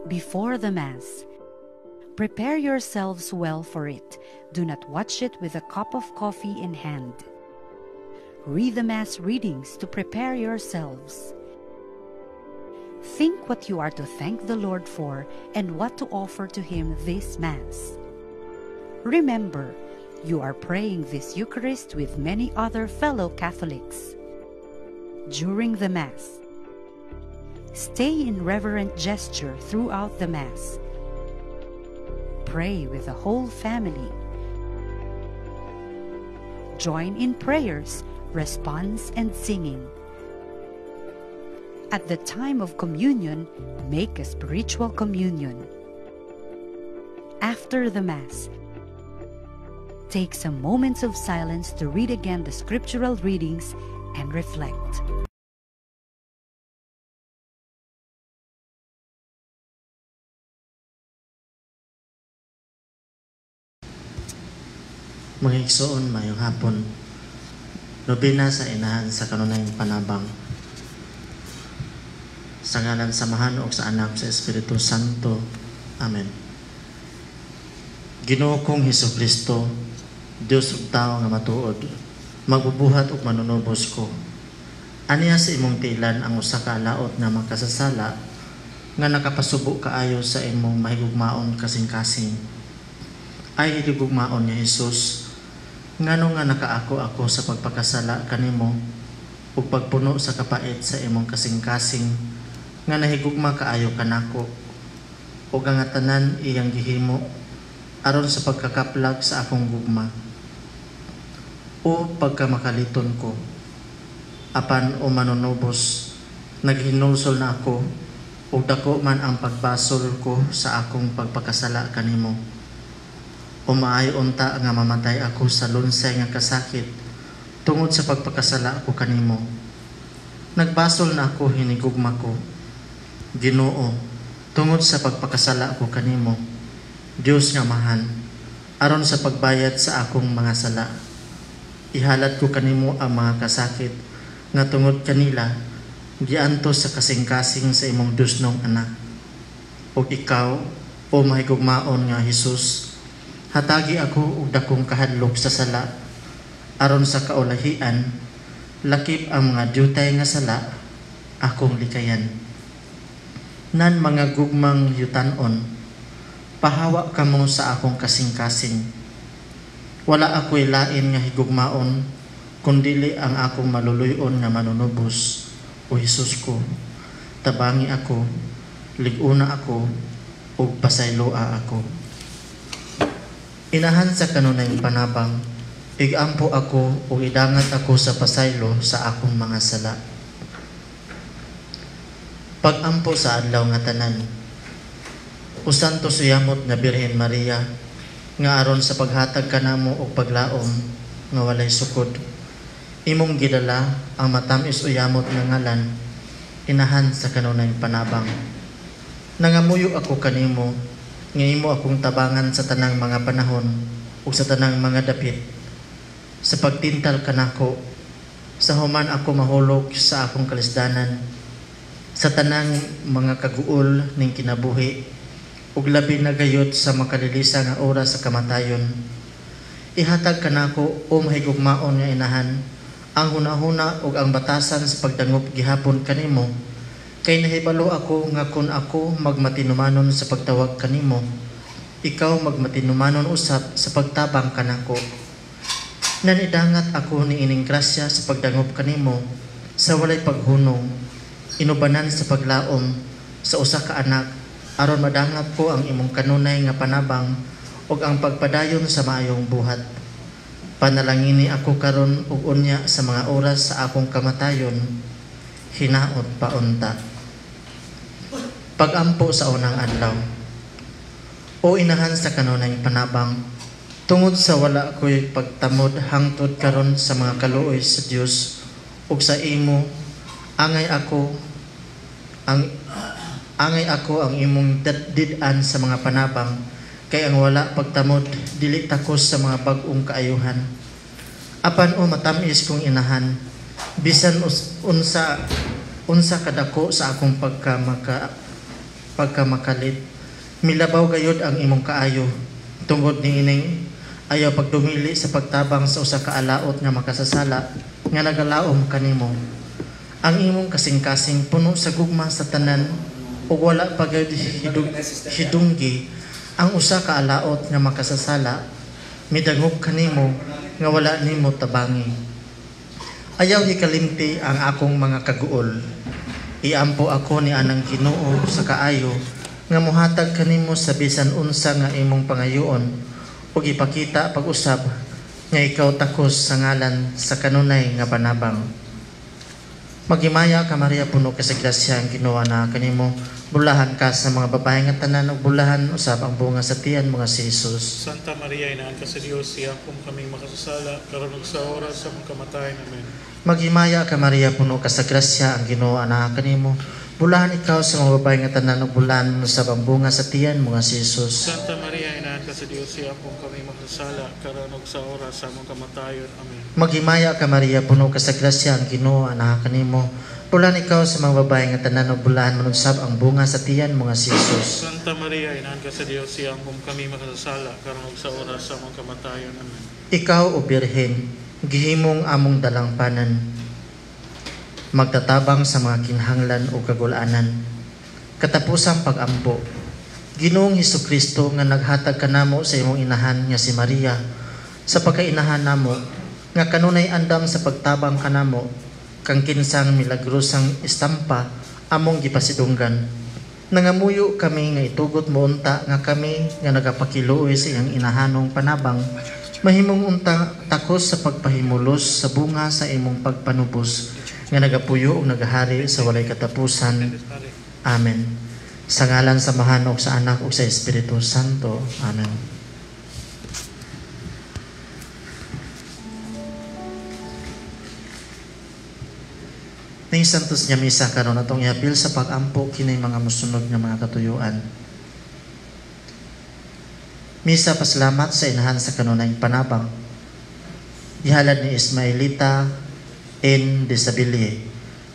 Before the Mass, prepare yourselves well for it. Do not watch it with a cup of coffee in hand. Read the Mass readings to prepare yourselves. Think what you are to thank the Lord for and what to offer to Him this Mass. Remember, you are praying this Eucharist with many other fellow Catholics. During the Mass, stay in reverent gesture throughout the Mass. Pray with the whole family. Join in prayers, response, and singing. At the time of communion, make a spiritual communion. After the Mass, take some moments of silence to read again the scriptural readings and reflect. Mga igsoon, maayong hapon. Nobena sa Inahan sa Kanunayng Panabang. Sa ngalan sa Amahan ug sa Anak sa Espiritu Santo. Amen. Ginoo kong Hesukristo, Dios ug tawo nga matuod, magbubuhat ug manunubos ko. Aniya sa imong tiilan ang usa ka laot nga makasasala nga nakapasubo kaayo sa imong mahigugmaon kasing-kasing. Ay higugmaon nga Hesus, ngano nga nakaako ako sa pagpakasala kanimo ug pagpuno sa kapait sa imong kasing-kasing nga nahigugma kaayo kanako ug ang tanan iyang gihimo aron sa pagkakaplag sa akong gugma o pagkamakaliton ko. Apan o manunubos, naghinulsol na ako ug dako man ang pagbasol ko sa akong pagpakasala kanimo. O maayo unta nga mamatay ako sa lunsay nga kasakit tungod sa pagpakasala ko kanimo. Nagbasol na ako hinigugma ko, Ginoo, tungod sa pagpakasala ko kanimo, Dios nga Amahan, aron sa pagbayad sa akong mga sala. Ihalad ko kanimo ang mga kasakit nga tungod kanila giantos sa kasing-kasing sa imong dusnong anak. Ug ikaw, o mahigugmaon nga Hesus, hatagi ako og dakong kahadlok sa sala aron sa kaulahian lakip ang mga dyutay nga sala akong likayan. Nan mga gugmang yutanon, pahawa kamo sa akong kasing-kasing. Wala ako'y lain nga higugmaon kundili ang akong maluluyon nga manunubos, o Hesus ko. Tabangi ako, lig-una ako, ug pasayloa ako. Inahan sa kanunayng panabang, igampo ako ug idangat ako sa pasaylo sa akong mga sala. Pagampo sa adlaw nga tanan. O Santo Suyamot nga Birhen Maria, nga aron sa paghatag kanamo og paglaom nga walay sukod, imong gidala ang matamis uyamot nga ngalan, inahan sa kanunayng panabang. Nangamuyo ako kanimo nga imo akong tabangan sa tanang mga panahon ug sa tanang mga dapit. Sa pagtintal kanako, sa human ako mahulog sa akong kalisdanan, sa tanang mga kaguol ning kinabuhi, ug labi na gayud sa makalilisa nga oras sa kamatayon. Ihatag kanako o mahigugmaon nga inahan ang hunahuna ug ang batasan sa pagdangop gihapon kanimo, kay nahibalo ako nga kun ako magmatinumanon sa pagtawag kanimo, ikaw magmatinumanon usab sa pagtabang kanako. Nanidangat ako niining grasya sa pagdangop kanimo sa walay paghunong, inubanan sa paglaom sa usa ka anak, aron madangap ko ang imong kanunay nga panabang ug ang pagpadayon sa maayong buhat. Panalangini ako karon ug unya sa mga oras sa akong kamatayon, hinaot paunta. Pagampo sa unang adlaw. O inahan sa kanunayng panabang, tungod sa wala ko'y pagtamod hangtod karon sa mga kaluoy sa Dios ug sa imo, angay ako ang imong did-an sa mga panabang, kay ang wala pagtamod dili takos sa mga bag-ong kaayuhan. Apan o matamis kong inahan, bisan unsa kadako sa akong pagkamakalit. Milabaw gayud ang imong kaayo tungod niining ayaw pagdumili sa pagtabang sa usa ka alaot nga makasasala nga nagalaom kanimo. Ang imong kasing-kasing puno sa gugma sa tanan ug wala pa gayud hidunggi ang usa ka alaot nga makasasala midangog kanimo nga wala nimo tabangi. Ayaw hikalimti ang akong mga kaguol. Iampo ako ni anang Ginoo sa kaayo nga mohatag kanimo sa bisan unsa nga imong pangayoon ug ipakita pag-usab nga ikaw takos sa ngalan sa kanunay nga panabang. Maghimaya ka Maria, puno ka sa grasya, ang Ginoo naa kanimo. Bulahan ka sa mga babae nga tanan ug bulahan usab ang bunga sa tiyan mo nga si Jesus. Santa Maria, inaan ka sa Dios, iampo kaming makasasala, karon ug sa oras sa among kamatayon. Amen. Maghimaya ka Maria, puno ka sa grasya, ang Ginoo naa kanimo. Bulahan ikaw sa mga babae nga tanan ug bulahan usab ang bunga sa tiyan mo nga si Jesus. Santa Maria, inaan ka sa Dios, iampo kaming makasasala, karon ug sa oras sa among kamatayon. Amen. Maghimaya ka Maria, puno ka sa grasya, ang Ginoo naa kanimo. Bulahan ikaw sa mga babae nga tanan ug bulahan man usab ang bunga sa tiyan mo nga si Jesus. Santa Maria, inaan ka sa Dios, iampo kami makasasala, karon ug sa oras sa among kamatayon. Amen. Ikaw, o Birhen, gihimong among dalangpanan, magtatabang sa mga kinahanglan o kagulanan. Katapusang pag-ampo, Ginoong Hesukristo nga naghatag kanamo sa imong inahan nga si Maria, sa pagkainahan namo, nga kanunay andam sa pagtabang kanamo, kang kinsang milagrosang estampa among gipasidunggan. Nangamuyo kami nga itugot mo unta nga kami nga nagapakiluoy sa iyang inahanong panabang, mahimong unta takos sa pagpahimulos sa bunga sa imong pagpanubos nga nagapuyo ug nagahari sa walay katapusan. Amen. Sa ngalan sa Amahan ug sa Anak ug sa Espiritu Santo. Amen. Ning Santos nga misa karon atong iapil sa pag-ampo kini mga mosunod nga mga katuyuan. Misa pasalamat sa inahan sa kanunayng panabang. Gihalad ni Ismaelita N. Desabilie.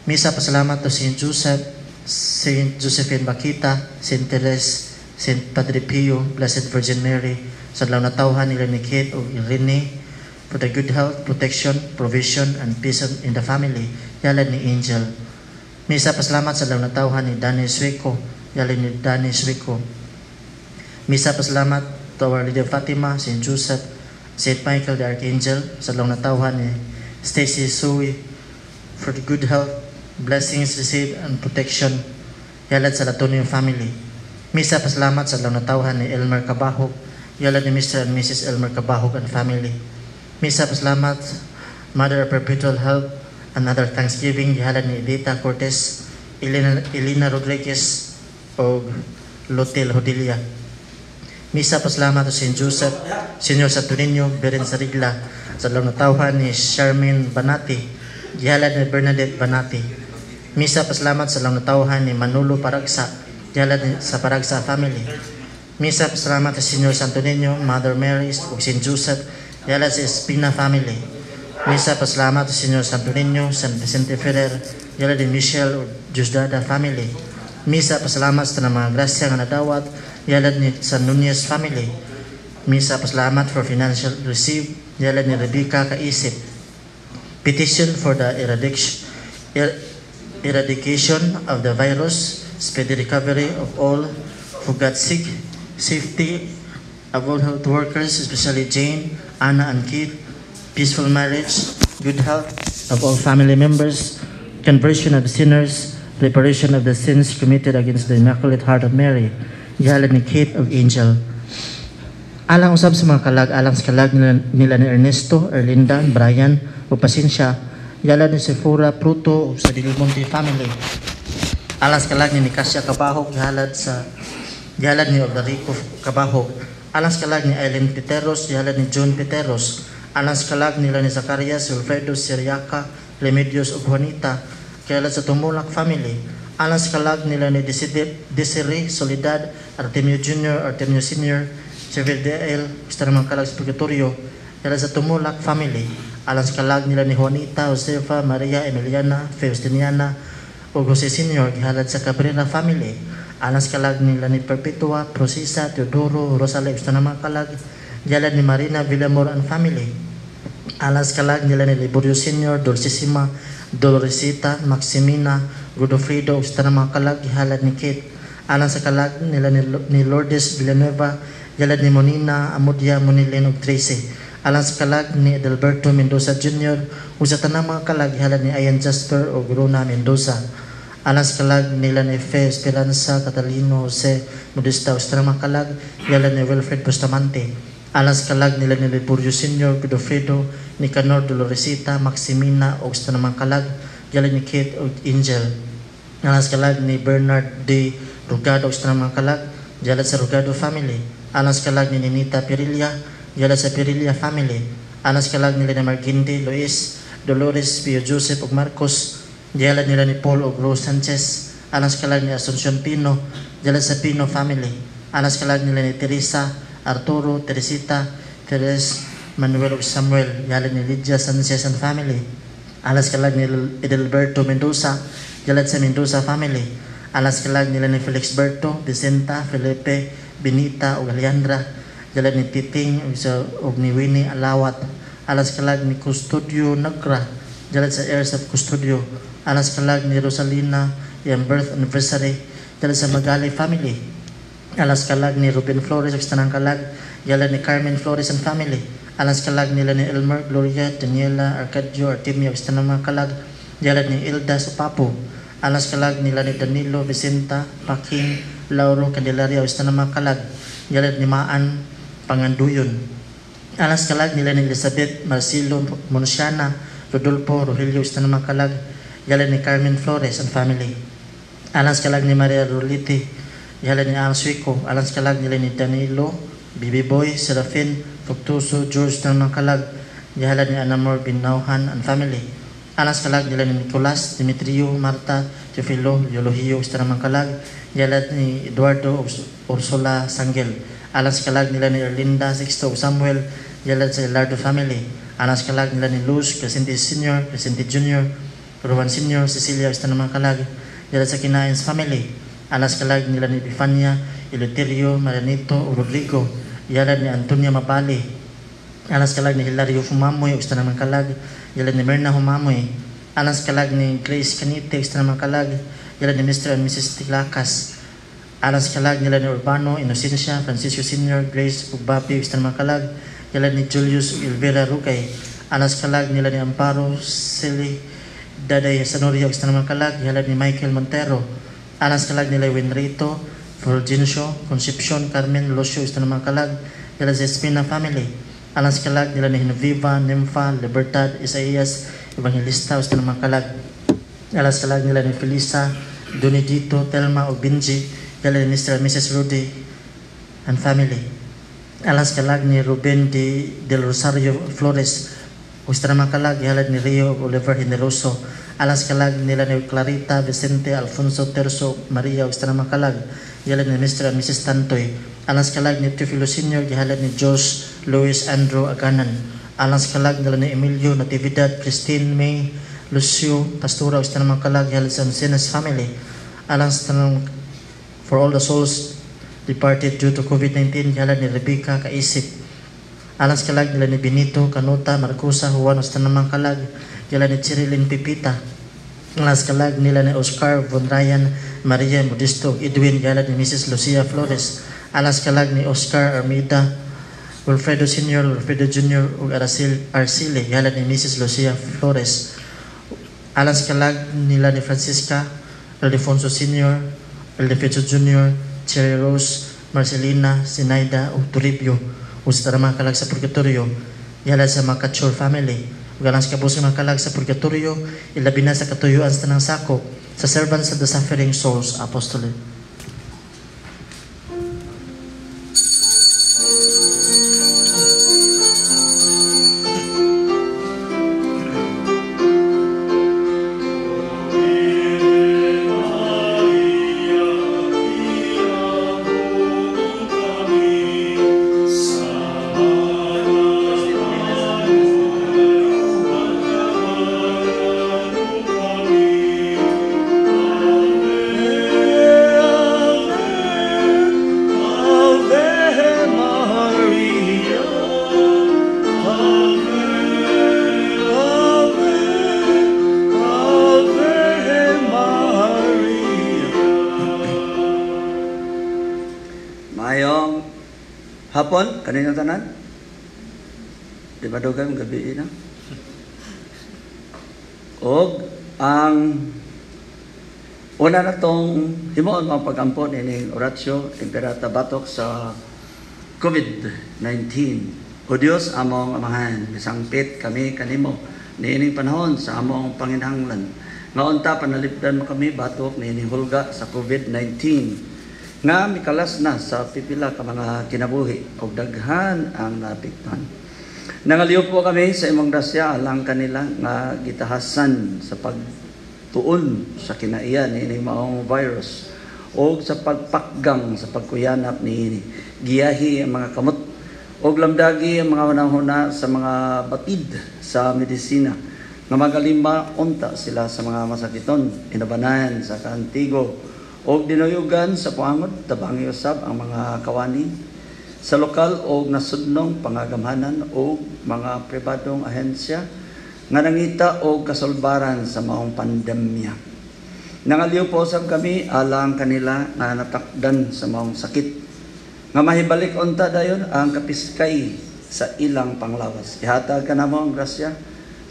Misa pasalamat to Saint Joseph, Saint Josephine Bakita, Saint Therese, Saint Padre Pio, Blessed Virgin Mary, sa adlaw natawhan nila ni Kate ug Irene for the good health, protection, provision, and peace in the family. Gihalad ni Angel. Misa pasalamat sa adlaw natawhan ni Danny Sueco. Gihalad ni Danny Sueco. Misa pasalamat to Our Lady of Fatima, Saint Joseph, Saint Michael the Archangel, sa adlaw natawhan ni Stacy Sui for the good health, blessings received, and protection. Gihalad sa Latonio family. Misa pasalamat sa adlaw natawhan ni Elmer Cabahog. Gihalad ni Mr. and Mrs. Elmer Cabahog and family. Misa pasalamat, Mother of Perpetual Help, another Thanksgiving, gihalad ni Edita Cortez, Elena Rodriguez, og Lotel Hodilia. Misa pasalamat sa Saint Joseph, Senyor Santo Niño, Beren Sarigla, sa adlaw natawhan ni Charmaine Banati, gihalad ni Bernadette Banati. Misa pasalamat sa adlaw natawhan ni Manolo Paragsa, gihalad sa Paragsa family. Misa pasalamat sa Senyor Santo Niño, Mother Mary, ug Saint Joseph, gihalad sa Espina family. Misa pasalamat sa Senyor Santo Niño, San Vicente Ferrer, gihalad ni Michelle ug Diosdada family. Misa pasalamat sa tanang mga grasya nga nadawat, gihalad ni San Nunez family. Misa pasalamat for financial receive, gihalad ni Rebecca Kaisip. Petition for the eradication of the virus, speedy recovery of all who got sick, safety of all health workers, especially Jane, Anna, and Keith, peaceful marriage, good health of all family members, conversion of sinners, reparation of the sins committed against the Immaculate Heart of Mary, gihalad ni Kate of Angel. Alang usab sa mga kalag, alang sa kalag nila ni Ernesto, Erlinda, Brian, o Pasensya, gihalad ni Sephora Pruto sa Del Monte family. Alang sa kalag ni Nicasia Cabahog, gihalad ni Ordarico Cabahog. Alang sa kalag ni Eileen Peteros, gihalad ni John Peteros. Alang sa kalag nila ni Zacarias, Wilfredo Siriaca, Remedios ug Juanita, gihalad sa Tumulak family. Alang sa kalag nila ni Desiree, Soledad, Artemio Jr., Artemio Sr., Xavier DL, gusto naman kalag sa Purgatorio, gihalad sa Tumulak family. Alang sa kalag nila ni Juanita, Josefa, Maria, Emiliana, Faustiniana, ug Jose Sr., gihalad sa Cabrera family. Alang sa kalag nila ni Perpetua, Procisa, Teodoro, Rosalie ug sa tanang mga kalag, gihalad ni Marina Villamor and family. Alang sa kalag nila ni Liborio Sr., Dulcissima, Doloresita, Maximina, Godofredo ug sa tanang mga kalag, gihalad ni Kate. Alang sa kalag nila ni Lourdes Villanueva, gihalad ni Monina, Amudia, Monilin ug Tracy. Alang sa kalag ni Adalberto Mendoza Jr. ug sa tanang mga kalag, gihalad ni Ian Jasper ug Rona Mendoza. Alang sa kalag nila ni Fe Esperanza, Catalino, Jose Modesta ug sa tanang mga kalag, gihalad ni Wilfred Bustamante. Alang sa kalag nila ni Liborio Sr., Godofredo, Nicanor, Doloresita, Maximina ug sa tanang mga kalag, gihalad ni Kate ug Angel. Alang sa kalag ni Bernard D. Rugado ug sa tanang mga kalag, gihalad sa Rugado family. Alang sa kalag ni Ninita Perilla, gihalad sa Perilla family. Alang sa kalag nila ni Margindi, Luis, Dolores, Pio Joseph ug Marcos, gihalad nila ni Paul ug Rose Sanchez. Alang sa kalag ni Asuncion Pino, gihalad sa Pino family. Alang sa kalag nila ni Teresa, Arturo, Teresita, Teres, Manuel ug Samuel, gihalad ni Lydia Sanchez and family. Alang sa kalag ni Edelberto Mendoza, gihalad sa Mendoza family. Alang sa kalag nila ni Felix Berto, Vicenta, Felipe, Benita ug Alejandra, gihalad ni Titing ug ni Winnie Alawat. Alang sa kalag ni Custodio Nagra, gihalad sa Heirs of Custodio. Alang sa kalag ni Rosalina, iyang birth anniversary, gihalad sa Magali family. Alang sa kalag ni Ruben Flores ug sa tanang kalag, gihalad ni Carmen Flores and family. Alang sa kalag nila ni Elmer, Gloria, Daniela, Arcadio, Artemia ug sa tanang mga kalag, gihalad ni Ilda Supapo. Alang sa kalag nila ni Danilo, Vicenta, Paking, Lauro, Candelaria ug sa tanang mga kalag, gihalad ni Maan Panganduyon. Alang sa kalag nila ni Elizabeth, Marcelo, Monsiana, Rodolfo, Rogelio ug sa tanang mga kalag, gihalad ni Carmen Flores and family. Alang sa kalag ni Maria Rolite, gihalad ni Al Suico. Alang sa kalag nila ni Danilo, Bibi Boy, Serafin, Fructuoso, George ng mga kalag, gihalad ni Anamor Binauhan and family. Alang sa kalag nila ni Nicolas, Demetrio, Marta, Teofilo, Eulogio sa tanang mga kalag, gihalad ni Eduardo Ursula Sangel. Alang sa kalag nila ni Erlinda, Sixto ug Samuel, gihalad sa Elardo family. Alang sa kalag nila ni Luz, Crescente Sr., Crescente Jr., Ruan Sr., Cecilia sa tanang mga kalag, gihalad sa Kinains family. Alang sa kalag nila ni Epifania, Eleuterio, Marianito ug Rodrigo, gihalad ni Antonia Mabali. Alang sa kalag ni Hilario Humamoy ug sa tanang mga kalag, gihalad ni Myrna Humamoy. Alang sa kalag ni Grace Canite ug sa tanang mga kalag, gihalad ni Mr. and Mrs. Tilakas. Alang sa kalag nila ni Urbano, Inocencia, Francisco Sr., Grace ug Bapi ug sa tanang mga kalag, gihalad ni Julius ug Elvira Rugay. Alang sa kalag nila ni Amparo, Celi, Daday Sanoria ug sa tanang mga kalag, gihalad ni Michael Montero. Alang sa kalag nila Winrito, Fulgencio, Concepcion, Carmen, Lucio ug sa tanang mga kalag, gihalad sa Espina family. Alang sa kalag nila ni Genoveva, Nympha, Libertad, Isaias, Evangelista ug sa tanang mga kalag. Alang sa kalag nila ni Felisa, Donidito, Telma ug Benji, gihalad ni Mr. and Mrs. Rudy and family. Alang sa kalag ni Ruben Del Rosario Flores ug sa tanang mga kalag, gihalad ni Rio ug Oliver Generoso. Alang sa kalag nila ni Clarita, Vicente, Alfonso, Terso, Maria ug sa tanang mga kalag, gihalad ni Mr. and Mrs. Tantoy. Alang sa kalag ni Teofilo Sr., gihalad ni Josh, Luis, Andrew, Aganan. Alang sa kalag nila ni Emilio, Natividad, Christine, May, Lucio, Pastora ug sa tanang mga kalag, gihalad sa Ancenas family. Alang sa tanang for all the souls departed due to COVID-19, gihalad ni Rebecca Kaisip. Alang sa kalag nila ni Benito, Canuta, Marcosa, Juan ug sa tanang mga kalag, gihalad ni Cherilyn Pipita. Alang sa kalag nila ni Oscar Von Ryan, Maria Modesto, Edwin, gihalad ni Mrs. Lucia Flores. Alang sa kalag ni Oscar Armida, Wilfredo Sr., Wilfredo Jr. ug Arcile, gihalad ni Mrs. Lucia Flores. Alang sa kalag nila ni Francisca, Ildefonso Sr., Ildefonso Jr., Cherry Rose, Marcelina, Sinaida ug Toribio ug sa tanang mga kalag sa Purgatorio, gihalad sa Macachor family. Ug alang sa kabus nga mga kalag sa Purgatorio, ilabi na sa katuyuan sa tanang sakop sa Servants of the Suffering Souls Apostolate. Amen. Hapon kanino tanan? Di ba dugay mong gabi na? Og ang una na tong himuon mga pagampo nining Oratio Imperata batok sa COVID-19. O Dios among Amahan, misangpit kami kanimo niining panahon sa among panginahanglan. Nga unta panalipdan mo kami batok niining hulga sa COVID-19 nga mikalas na sa pipila ka mga kinabuhi og daghan ang naapektuhan. Nangaliw po kami sa imong grasya alang kanila nga gitahasan sa pagtuon sa kinaiya niining maong virus og sa pagpakgang sa pagkuyanap niini. Giyahi ang mga kamot og lamdagi ang mga hunahuna sa mga batid sa medisina nga magalima unta sila sa mga masakiton, inabanan sa kaantigo og dinuyugan sa puangod. Tabangi usab ang mga kawani sa lokal og nasudnong pangagamhanan og mga pribadong ahensya nga nangita og kasulbaran sa maong pandemya. Nangaliw po usab kami alang kanila nga natakdan sa maong sakit nga mahibalik unta dayon ang kapiskay sa ilang panglawas. Ihatag ka namo ang grasya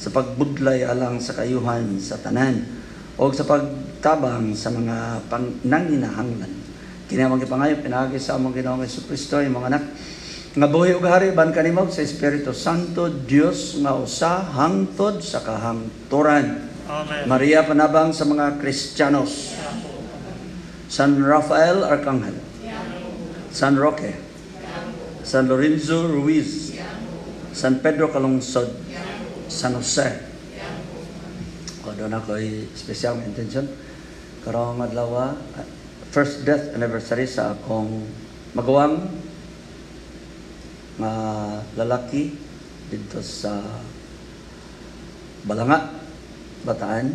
sa pagbudlay alang sa kayuhan sa tanan og sa pagtabang sa mga nanginahanglan. Kini among gipangayo pinaagi sa among Ginoong Hesukristo, imong anak nga buhi ug hari ban kanimo sa Espiritu Santo, Dios nga usa hangtod sa kahangturan. Amen. Maria panabang sa mga Kristiyanos. San Rafael Arcangel, San Roque, San Lorenzo Ruiz, San Pedro Calungsod, San Jose. O doon ako'y espesyal nga intention karong adlaw, first death anniversary sa akong maguwang nga lalaki dito sa Balanga, Bataan.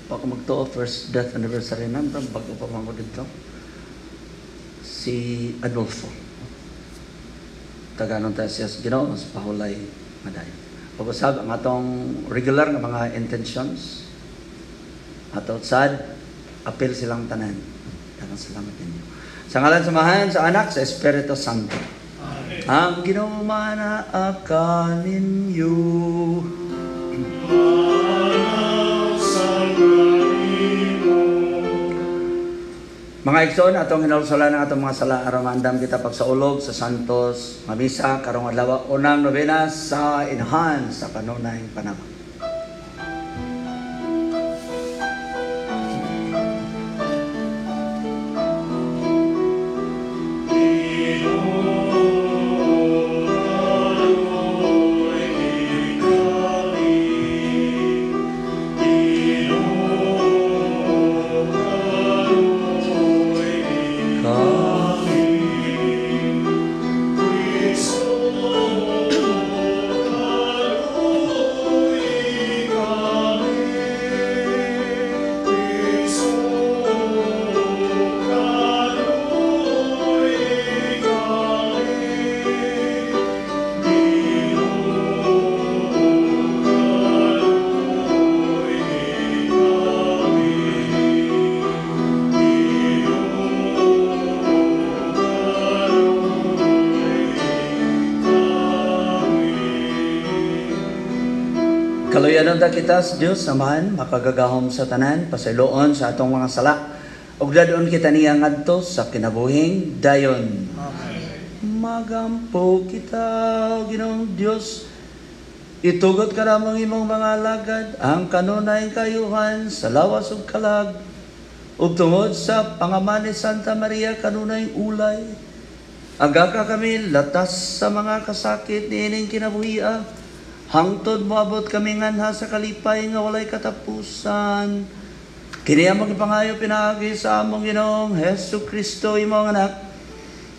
Pa ko magtuo, first death anniversary na, bago pa man ko dito. Si Adolfo. Taganon tayo siya sa Ginoo sa pahulay madayon. Pag-usab ang atong regular nga mga intentions. Ato sad apil silang tanan. Daghang salamat ninyo. Sa ngalan sa Amahan, sa Anak, sa Espiritu Santo. Amen. Ang Ginoo manaa kaninyo. Mga igsoon, atong hinulsulan ang atong mga sala aron maandam kita pagsaulog sa Santos nga Misa karong adlaw, unang nobena sa Inahan sa kanunay panahon. Kaluyanon ta kita sa Dios Amahan, makagagahom sa tanan, pasayloon sa atong mga sala, ug dadon kita niya ngadto sa kinabuhing dayon. Amen. Magampo kita, Ginoong Dios, itugot ka namang imong mga alagad ang kanunay kayuhan sa lawas ug kalag, ug tungod sa pangaman ni Santa Maria kanunay ulay, agaka kami latas sa mga kasakit niining kinabuhia, hangtod moabot kami nganha sa kalipay nga walay katapusan. Kini among gipangayo pinaagi sa among Ginoong Hesus Kristo, imong anak,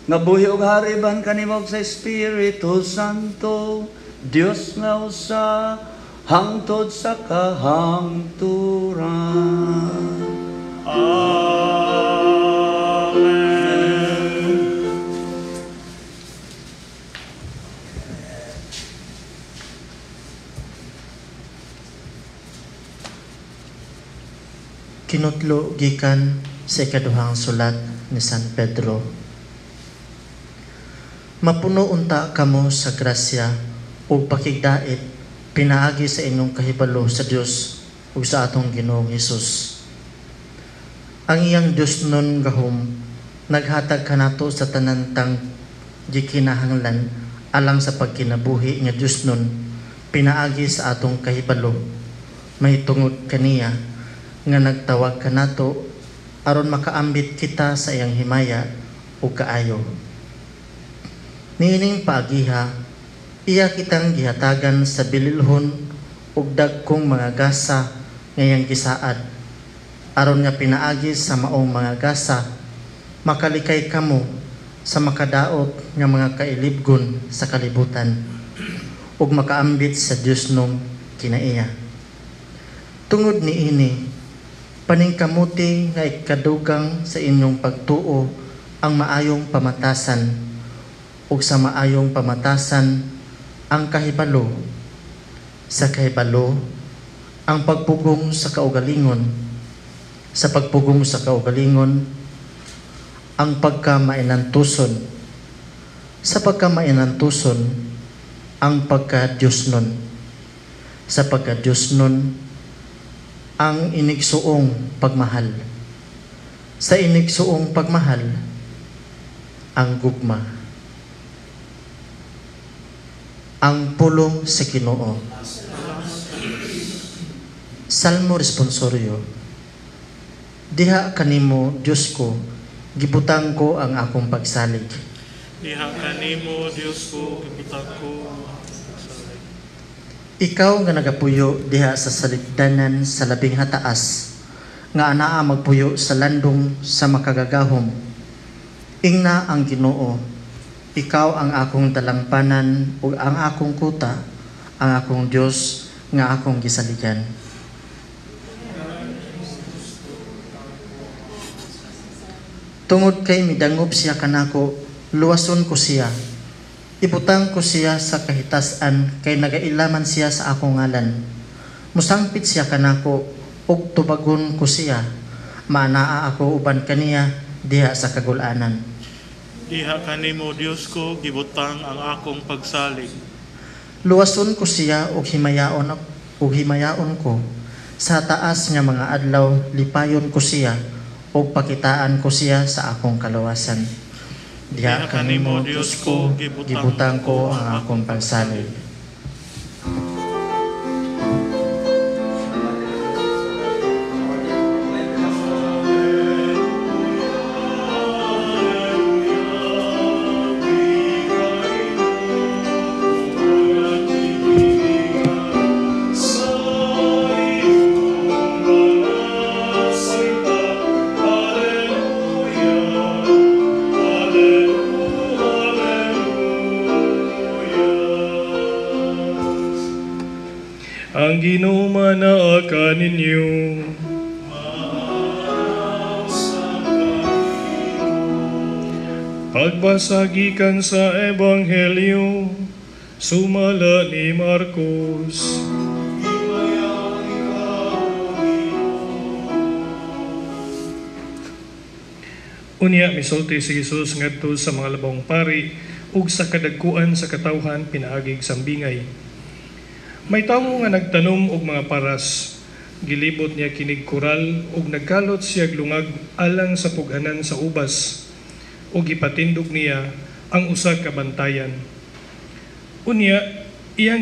nga buhi ug hari ban kanimo sa Espiritu Santo, Dios nga usa hangtod sa kahangturan. Amen. Kinutlo gikan sa ikaduhang sulat ni San Pedro. Mapuno unta kamo sa grasya ug pakigdait pinaagi sa inyong kahibalo sa Dios ug sa atong Ginoong Hesus. Ang iyang Dios nun gahom naghatag kanato sa tanan tang gikinahanglan alang sa pagkinabuhi nga Dios nun pinaagi sa atong kahibalo mahitungod kaniya nga nagtawag kanato aron makaambit kita sa iyang himaya ug kaayo. Niining paagiha, iya kitang gihatagan sa bililhon ug dagkong mga gasa nga iyang gisaad, aron nga pinaagi sa maong mga gasa makalikay kamo sa makadaot nga mga kailibgon sa kalibutan ug makaambit sa Dios nung kinaiya. Tungod niini, paningkamuti nga ikadugang sa inyong pagtuo ang maayong pamatasan, ug sa maayong pamatasan ang kahibalo, sa kahibalo ang pagpugong sa kaugalingon, sa pagpugong sa kaugalingon ang pagkamainantuson, sa pagkamainantuson ang pagka-Diyos nun, sa pagka-Diyos nun ang inigsuong pagmahal, sa inigsuong pagmahal ang gugma. Ang pulong sa Ginoo. Salmo responsorio. Diha kanimo, Dios ko, gibutang ko ang akong pagsalig. Diha kanimo, Dios ko, gibutang ko ang akong pagsalig. Ikaw nga nagapuyo diha sa saligdanan sa labing hataas, nga anaa magpuyo sa landong sa makagagahom. Ingna ang Ginoo, ikaw ang akong dalangpanan ug ang akong kuta, ang akong Dios nga akong gisaligan. Tungod kay midangob siya kanako, luwason ko siya. Ibutang ko siya sa kahitas-an kay nagailaman siya sa akong ngalan. Musangpit siya kanako ug tubagon ko siya. Maanaa ako uban kaniya diha sa kagul-anan. Diha kanimo, Dios ko, gibutang ang akong pagsalig. Luwason ko siya ug himayaon ko. Sa taas nga mga adlaw lipayon ko siya ug pakitaan ko siya sa akong kalawasan. Diha kanimo, Dios ko, gibutang ko ang akong pagsalig. Ang Ginoo manaa kaninyo. Pagbasa gikan sa Ebanghelyo sumala ni Marcos. Unya misulti si Jesus ngadto sa mga labong pari ug sa kadagkuan sa katawhan pinaagig sambingay. May tawo nga nagtanom og mga paras, gilibot niya kinig koral ug nagkalot siya lungag alang sa pughanan sa ubas, ug gipatindog niya ang usa ka bantayan. Unya iyang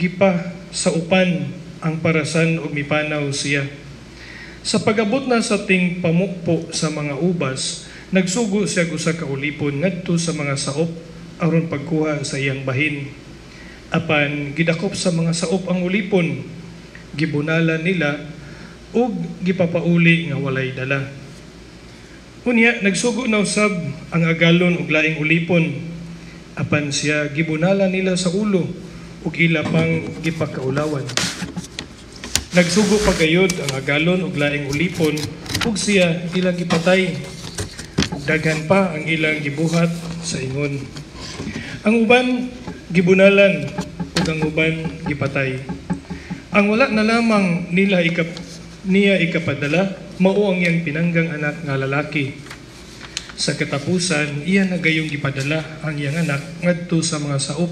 gipa sa upan ang parasan ug mipanaw siya. Sa pag-abot na sa ting pamukpo sa mga ubas, nagsugo siya usa ka ulipon ngadto sa mga saop aron pagkuha sa iyang bahin. Apan gidakop sa mga saop ang ulipon, gibunalan nila ug gipapauli nga walay dala. Unya nagsugo na usab ang agalon og laing ulipon, apan siya gibunalan nila sa ulo ug ila pang gipakaulawan. Nagsugo pa gayud ang agalon og laing ulipon ug siya ilang gipatay. Ug daghan pa ang ilang gibuhat sa ingon. Ang uban gibunalan ug ang uban gipatay. Ang wala na lamang nila niya ikapadala mao ang iyang pinanggang anak nga lalaki. Sa katapusan, iya na gayong gipadala ang iyang anak ngadto sa mga saop.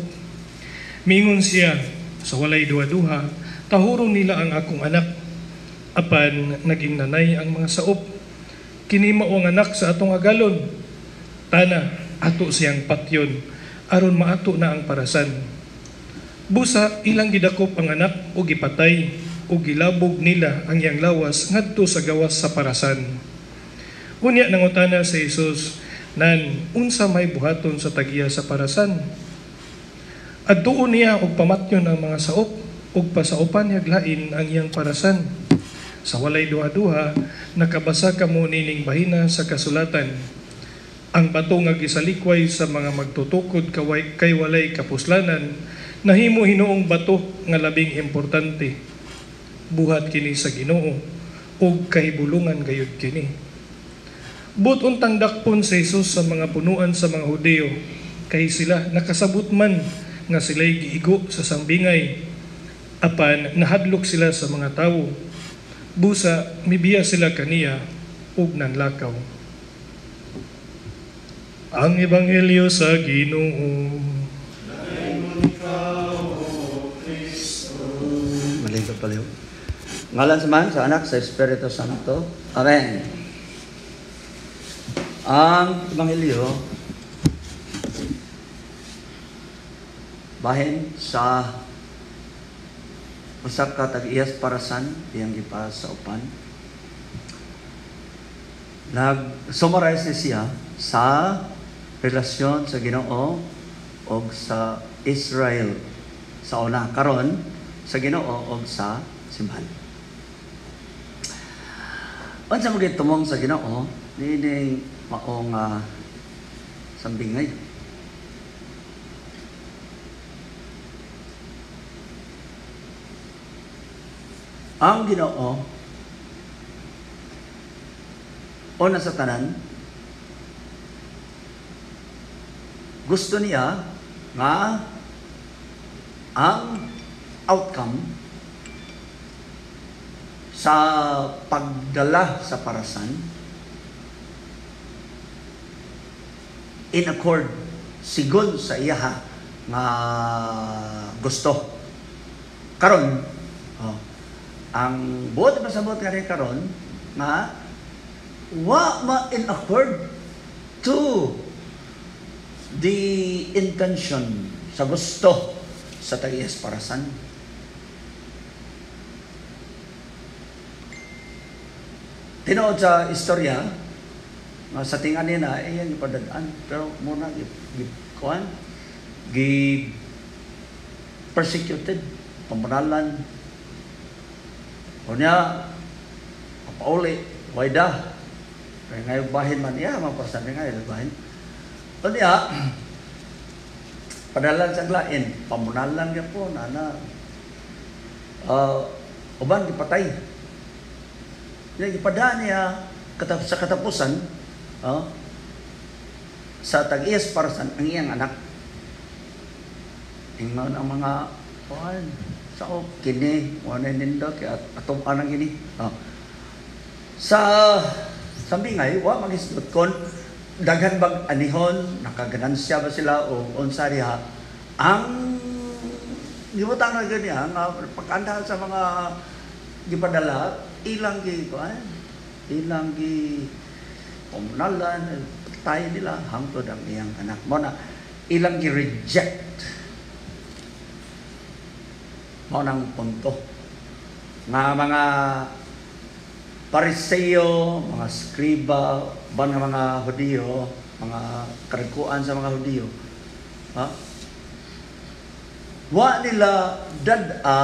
Miingon siya, sa walay duha-duha, tahuron nila ang akong anak. Apan naging nanay ang mga saop. Kini mao ang anak sa atong agalon. Tana, ato siyang patyon, aron maato na ang parasan. Busa ilang gidakop ang anak o gipatay o gilabog nila ang iyang lawas ngadto sa gawas sa parasan. Unya nangutana si Jesus, nan unsa may buhaton sa tagiya sa parasan? Adtuon niya og pamatyon ang mga saop ug pasaupan niya lain ang iyang parasan. Sa walay duha-duha, nakabasa kamo nining bahina sa kasulatan. Ang bato nga gisalikway sa mga magtutukod kay walay kapuslanan, nahimo hinuong bato nga labing importante. Buhat kini sa Ginoo ug kahibulungan gayud kini. But untang dakpon si Jesus sa mga punuan sa mga Hudeo, kay sila nakasabot man nga sila'y giigo sa sambingay. Apan nahadlok sila sa mga tawo. Busa mibiya sila kaniya ug nanlakaw. Ang Ebanghelyo sa Ginoo. Maligo paliw. Ngalan sa man, sa Anak, sa Espiritu Santo. Amen. Ang Ebanghelyo bahin sa usa ka tag-iyas parasan iyang gipasaupan. Nag-summarize ni siya sa relasyon sa Ginoo og sa Israel sa una karon sa Ginoo og sa simbahan. Unsa man tumong sa Ginoo niining maong sambingay? Ang Ginoo una sa tanan gusto niya nga ang outcome sa pagdala sa parasan in accord sigon sa iyaha nga gusto. Karon, oh, ang buot pasabot kani karon nga wa ma in accord to the intention sa gusto sa tag-iyas parasan. Tinuod sa istorya, sa tingan nila, eh, yan ipadadaan. Pero muna, gi-persecuted, pamuralan. O niya, pauli, wayda. Kaya ngayon bahin man, iya, mapasan ngayon bahin. O niya, padalan sa lain, pamunalan niya po, nana, uban, gipatay. Gipadaan niya sa katapusan, sa tag-iyas parasan, ang iyang anak. Ingon ang mga, kuan, sao, kini, wala nindo, kaya atong anang kini. Sa sambingay, wa magisgot kon, daghan bag anihon, nakaganansya ba sila o unsa diha, ang gibutang na ganyan, pagkandahan sa mga gipadala, ilang gi kuan, ilang gi pumunalan, tayo nila hangtod ang iyang anak. Mao na ilang gi reject. Mao nang punto nga mga Pariseo, mga skriba, ban nga mga Hudiyo, mga karagkuan sa mga Hudiyo, ha? Wa nila dad-a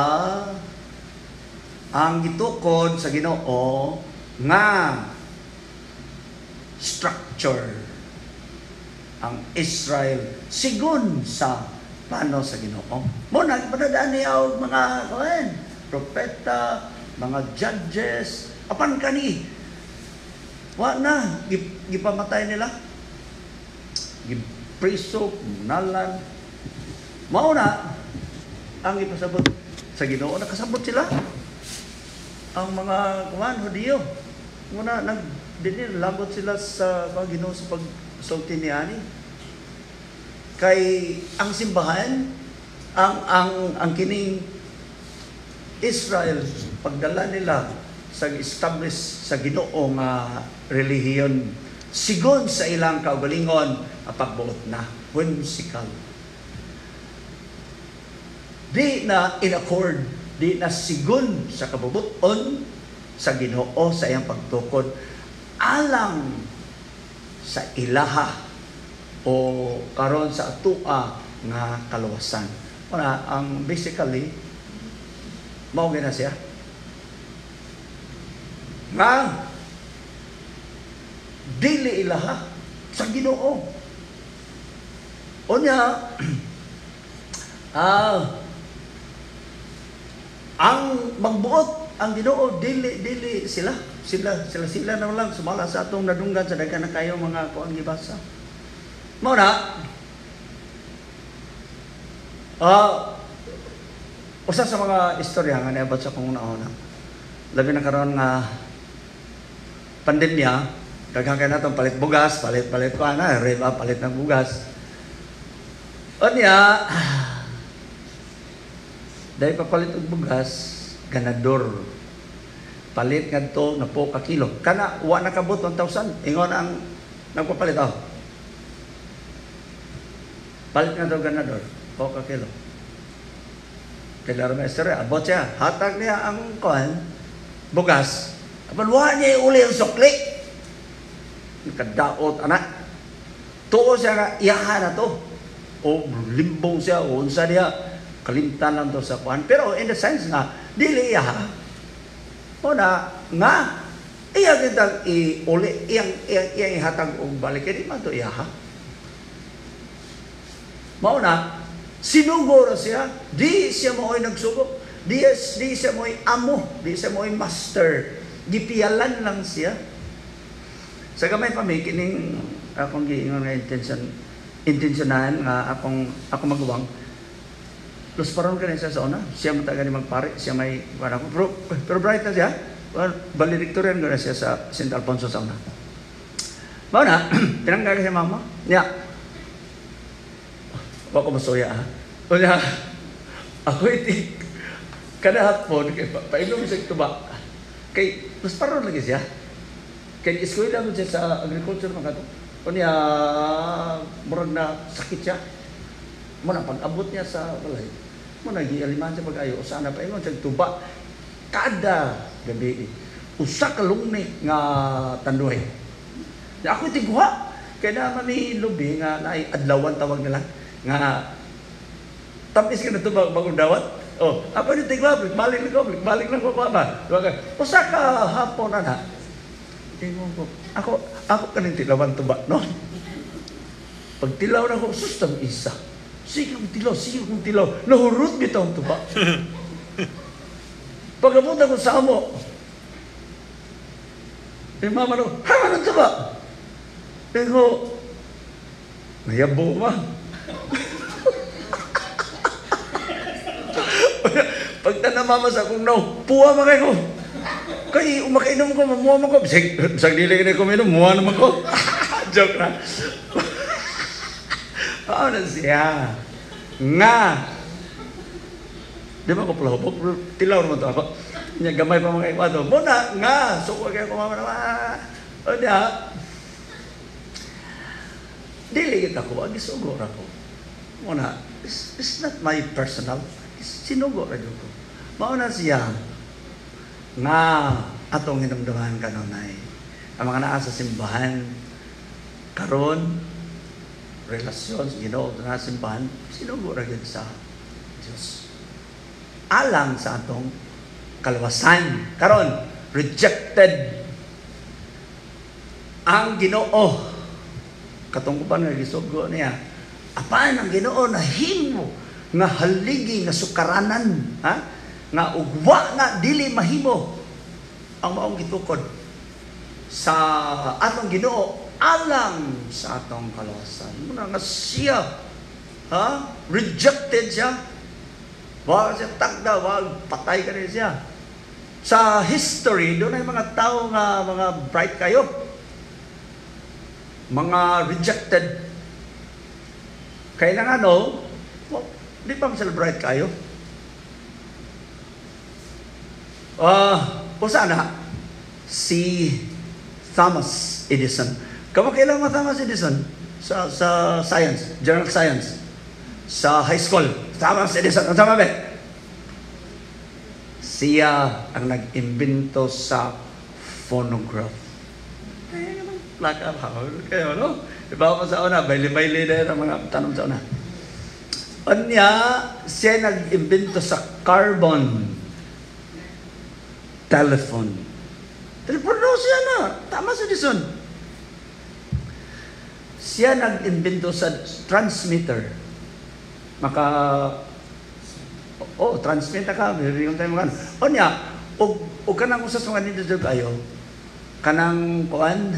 ang gitukod sa Ginoo nga structure ang Israel sigon sa plano sa Ginoo. Mo na gipadadaan niya og mga kuan, propeta, mga judges, apan kani wa na gipamatay nila, gipriso, munalan. Mao na ang ipasabot sa Ginoo. Nakasabot sila ang mga kuan Hudiyo. Muna nag Dili lagot sila sa Ginoo sa pagsulti ni ani. Kay ang simbahan, ang kining Israel, pagdala nila sa establish sa Ginoo nga relihiyon sigon sa ilang kaugalingon, ang pagbuot na whimsical, di na in accord, di na sigon sa kabubuton sa Ginoo sa iyang pagtukod alang sa ilaha o karon sa atua nga kaluwasan. Una, ang basically mao gina siya nga dili ilaha sa Ginoo. Unya ang magbuot ang Ginoo, dili dili sila sila sila sila na lang, sumala sa atong nadunggan sa daghan na kayo mga kuan gibasa. Mao na usa sa mga istorya nga niabot sa akong una, labi na karon nga pandemya, daghan kay natong palit bugas, palit palit ko ana, reba palit ng bugas. Unya dahil papalit og bugas, ganador. Palit ngadto na po ka kilo. Kana wa nakabot 1,000. Ingon ang nagpapalit, oh. Palit ngadto ganador, po ka kilo. Kay laro may istorya, abot siya, hatag niya ang kuan bugas. Apan wa niya uli ang sukli. Kadaot anak. Tuo siya nga iyaha na to. O limbong siya o unsa niya, kalimtan lang to sa kuan. Pero in the sense nga dili iyaha. O na nga iya kitang iuli, iyang iyang iyang ihatag og balik kay di man to iyaha. Mao na sinugo ra siya, di siya mao'y nagsugo, di siya mao'y amo, di siya mao'y master. Gipiyalan lang siya. Sa gamay pa may kining akong giingon nga intention, intensyonahan nga akong ako maguwang. Los paron ka siya sa una. Siya man gani magpare, siya may kuan ako. Pero bright na siya. Well, valedictorian ko na siya sa St. Alfonso sa una. Mao na, tinangga siya mama. Niya. Wa ko masuya ha. Unya, ako iti kada hapon kay painom siya tuba. Kay mas paron lagi siya. Kay eskwela mo siya sa agriculture mga to. Unya murag na sakit siya. Mo na pag-abot niya sa balay, mo na gialiman siya pag-ayo, usa na paingon siya tuba kada gabi. Usa ka lungnik nga tanduay. Ako tigwa kay na mami lubi nga naay adlawan tawag nila nga tamis ka na tuba bagong dawat. Oh, ako ni tigwa, balik lang ko, balik lang ko ba. Usa ka hapon na na. Ingon ko, ako ako kaning tilawan tuba, no? Pag tilaw na ko, sus tang isa. Sige kong tilaw, sige kong tilaw. Nahurot bitaw ang tuba. Pag-abot ako sa amo, eh mama no, ha, anong tuba? Pero, nayabo ma. Pagtana mama sa akong naw, puwa man kayo. Kay umakainom ko, mamuha man ko. Bisag dili ka na kuminom, muha naman ko. Joke na. Ano siya? Nga. Di ba ko palahubog? Tilaw naman to ako. Nya gamay pa mga ikwato. Muna, nga. Suko kayo ko mama naman. O niya. Dili kita ko. Ang gisugo ra ko. Muna, it's not my personal. Sinugo ra ko. Mauna siya. Nga atong hinumduman kanunay. Ang mga naa sa simbahan karon, relasyon sa Ginoo na simbahan, sinugo ra gyud sa Dios. Alang sa atong kaluwasan. Karon, rejected ang Ginoo. Katungkupan nga gisugo niya. Apan ang Ginoo nahimo nga haligi nga sukaranan, ha? Nga ugwa na dili mahimo ang maong gitukod sa atong Ginoo alang sa atong kaluwasan. Muna nga siya, ha? Rejected siya. Wa siya tagda, wa patay ka rin siya. Sa history, doon ay mga tao nga mga bright kayo. Mga rejected. Kailangan ano, well, di pa celebrate kayo. O sana, si Thomas Edison. Kamo kailan mo Thomas Edison? Sa science, general science. Sa high school, Thomas Edison. Ano sama ba? Siya ang nag-imbento sa phonograph. Kaya naman, plaka ba? Kaya ano? Iba pa sa una, bayli-bayli na ang mga tanong sa una. Unya, siya nag-imbento sa carbon telephone. Telepono siya na. Thomas Edison. Siya nag-imbento sa transmitter. Maka oh, transmit ka, meron tayo mga. Unya, og kanang usas mga nindot kayo, kanang kuan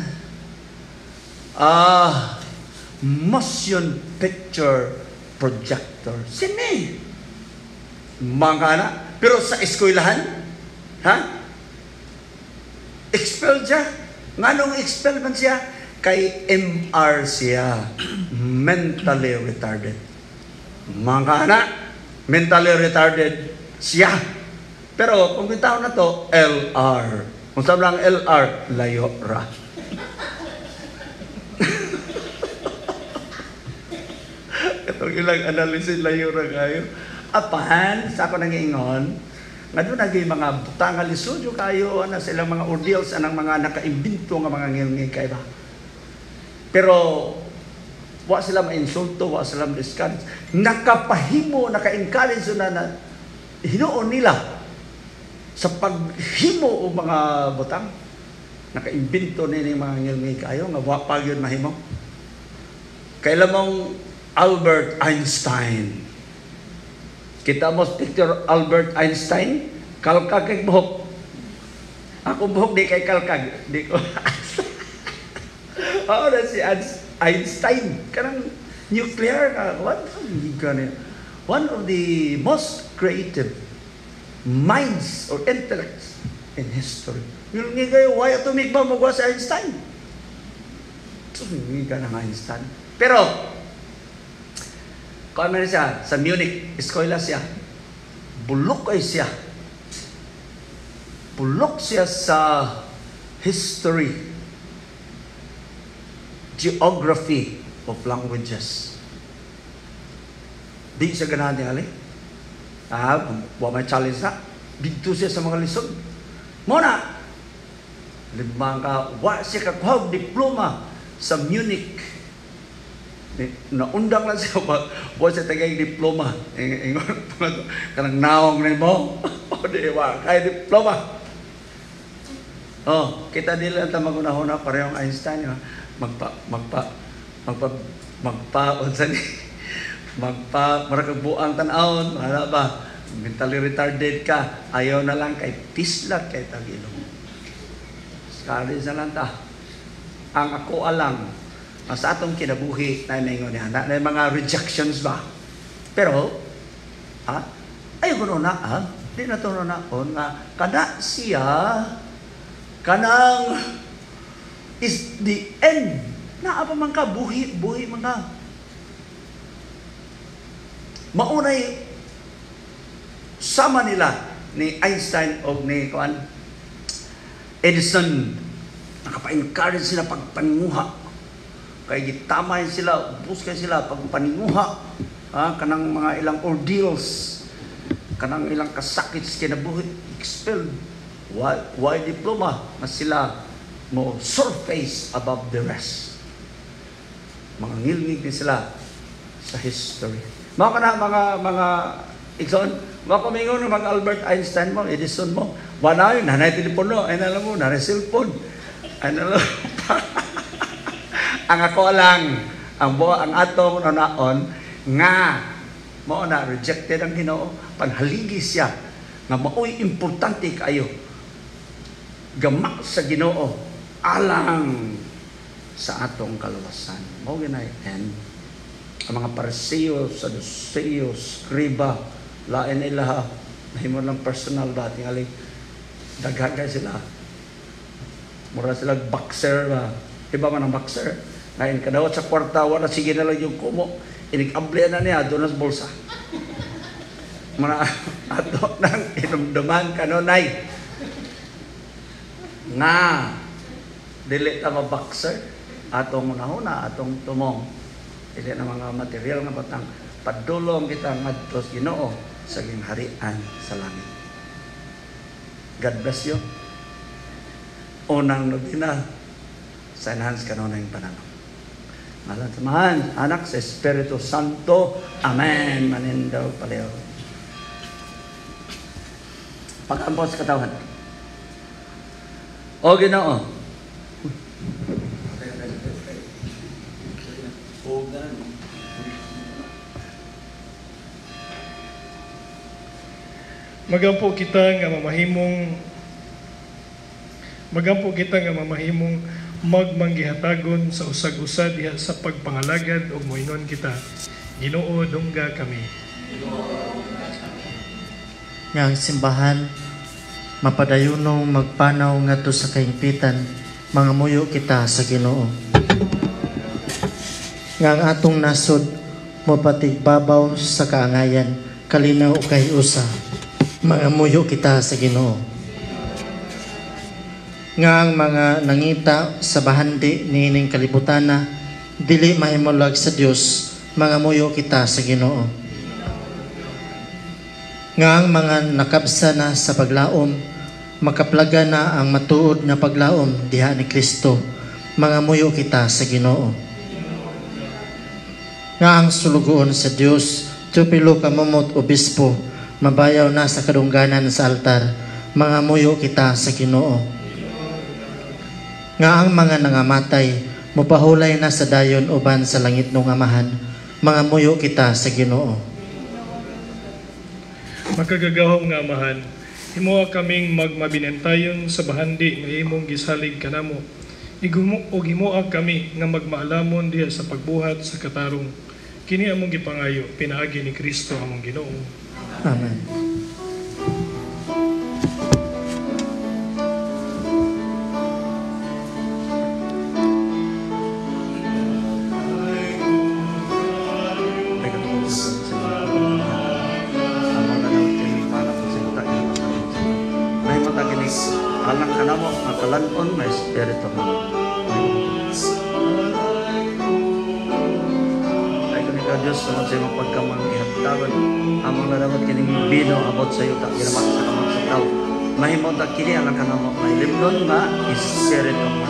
motion picture projector. Sini. Mga na. Pero sa eskwelahan, ha? Expel siya. Nganong expel man siya? Kay MR siya. Mentally retarded. Mga anak, mentally retarded siya. Pero kung tao na to, LR. Kung saan lang LR, layo ra. Itong ilang analysis, layo ra kayo. Apan, sa ako nangiingon, nga doon naging mga butang lisod yung kayo, ana silang mga ordeals, anang mga nakaimbento nga mga ngilngig kay ba. Pero wa sila mainsulto, wa sila ma-discourage. Nakapahimo, naka-encourage na hinuon nila sa paghimo og mga butang. Nakaimbento nini mga ngilngig kayo nga wa pa gyud mahimo. Kailan mong Albert Einstein. Kita mo picture Albert Einstein, kalkag kay buhok. Ako buhok di kay kalkag, di ko. Oo na si Einstein, kanang nuclear what? One of the most creative minds or intellects in history. Yung kayo, why atomic bomb mo si Einstein? Tumingin ka ng Einstein. Pero kung ano siya, sa Munich, eskwela siya. Bulok ay siya. Bulok siya sa history, geography of languages. Di siya ganahan niya, ali. Wa may challenge na. Dito siya sa mga lisod. Muna, limang ka, wa siya kakuha diploma sa Munich. Naundang lang siya, wa siya tagay diploma. Kanang naong na mo, o di wa, kay diploma. Oh, kita nila ang tamang unahuna, parehong Einstein, magpa, marakagbuang tan-awon, wala ba? Mentally retarded ka, ayaw na lang kay tislat kay tagilong. Skali sa lang ta. Ang ako alang, sa atong kinabuhi na ingon niya, na mga rejections ba? Pero, ayaw ko na, di na to na, nga, kana siya, kanang, is the end. Naa pa man ka, buhi, buhi man ka. Maunay, sama nila ni Einstein o ni kuan Edison, nakapa-encourage sila pagpaninguha. Kay gitamay sila, ubos kay sila pagpaninguha, kanang mga ilang ordeals, kanang ilang kasakit sa kinabuhi, expelled. Why diploma? Mas sila mo surface above the rest. Mga ngilngig ni sila sa history. Mga kana mga igsoon, mga kumingon ng mga Albert Einstein mo, Edison mo, wala yun, nanay telepono, ay alam mo, nanay cellphone, ay alam mo. Ang ako lang, ang buo, ang atong nanaon, nga, mao na, rejected ang Ginoo, panhaligi siya, nga maoy importante kayo, gamak sa Ginoo, alang sa atong kaluwasan. Mao ginay, and ang mga Pariseo, Saduceo, Skriba, lain nila, nahimo lang personal ba, tingali, daghan kay sila. Mura sila boxer ba, iba man ang boxer. Ngayon kadawat sa kwarta, wala sige na lang yung kumo. Inig-abli na niya, doon sa bulsa. Mga ato nang inumduman kanunay. Nga, dili ta ma-boxer, atong unahuna, atong tumong. Dili na mga material nga batang padulong kita ngadto sa Ginoo sa gingharian sa langit. God bless you. Unang nobina sa enhance kanunay pananaw. Ngalan sa Amahan, Anak, sa Espiritu Santo. Amen. Manindaw palayo. Pag-ampo sa katawan. O Ginoo. Magampo kita nga mamahimong Magampo kita nga mamahimong magmanggihatagon sa usag-usa diha sa pagpangalagad ug moingon kita, Ginoo, dungga kami. Nga ang simbahan mapadayunong magpanaw ngadto sa kahimpitan, mangamuyo kita sa Ginoo. Nga ang atong nasod mopatigbabaw sa kaangayan, kalinaw ug kahiusa, mangamuyo kita sa Ginoo. Nga ang mga nangita sa bahandi niining kalibutana dili mahimulag sa Dios, mangamuyo kita sa Ginoo. Nga ang mga nakabsa na sa paglaom, makaplaga na ang matuod nga paglaom diha ni Kristo, mangamuyo kita sa Ginoo. Nga ang sulugoon sa Dios, Teopilo Camomot Obispo, mabayaw na sa kadungganan sa altar, mangamuyo kita sa Ginoo. Nga ang mga nangamatay, mupahulay na sa dayon uban sa langit nung Amahan, mangamuyo kita sa Ginoo. Makagagahom nga Amahan, himoa kaming magmabinantayon sa bahandi nga imong gisalig kanamo. Ug himoa kami nga magmaalamon diha sa pagbuhat sa katarong. Kini among gipangayo pinaagi ni Kristo among Ginoo. Amen. Alang kanamo makalan-on may espiritu mo. Ay kami ka Diyos tungod sa imong pagkamangihatagon. Among nadawat kining bino abot sa yuta ginamat sa kamot sa tao. Mahimo ta kini alang kanamo mahilimnon nga espiritu mo.